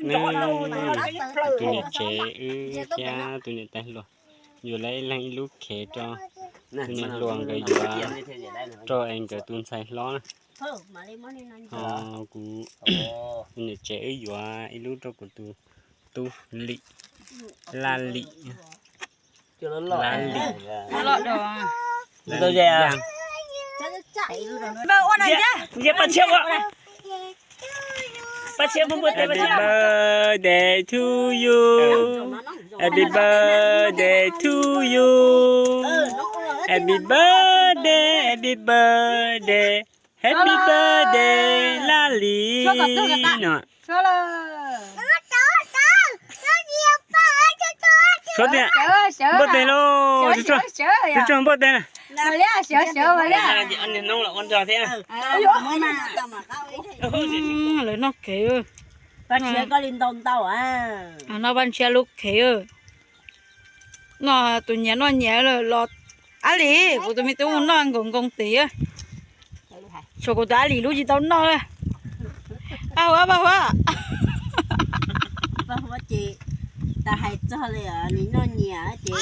Nws, tus niam tsev wb thiab tus niam tais hluas yuav lawv ib leeg ib lub khev rau tus niam hluas nkawd yuav rau es nkawd tus ntxhais hlob na. Ho kuv, tus niam tsev wb yuav ib lub rau kuv tus tub Lim, Laj Lim. Laj Lim. Paj Tshiab ua, Paj Tshiab npua tes, Paj Tshiab. Happy birthday to you. Happy birthday to you. Happy birthday, happy birthday, happy birthday, Laj Lim no. Suav tias npua tes lauj, tsuag npua tes na. Lawv noj kev, no Paj Tshiab lub khev. Noj tus nyias noj nyias los. Ab Lim, kuv tus me tub mus noj nkoos nkoos tid. Tshuav kuv tus Ab Lim lub tsis tau noj li. Paj Huab, Paj Huab. Paj Huab ces tas hais txog li nim noj nyias ces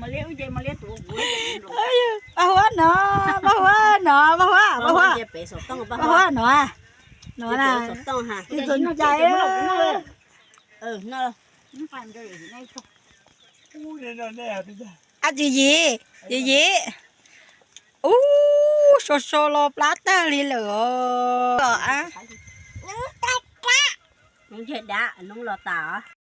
Paj Huab no, Paj Huab no, Paj Huab, Paj Huab no, no na. Ab Tsis Yim, Tsis Yim. Ub, so so los plab tag li lawm os. Nws ntshe dab noob los tas.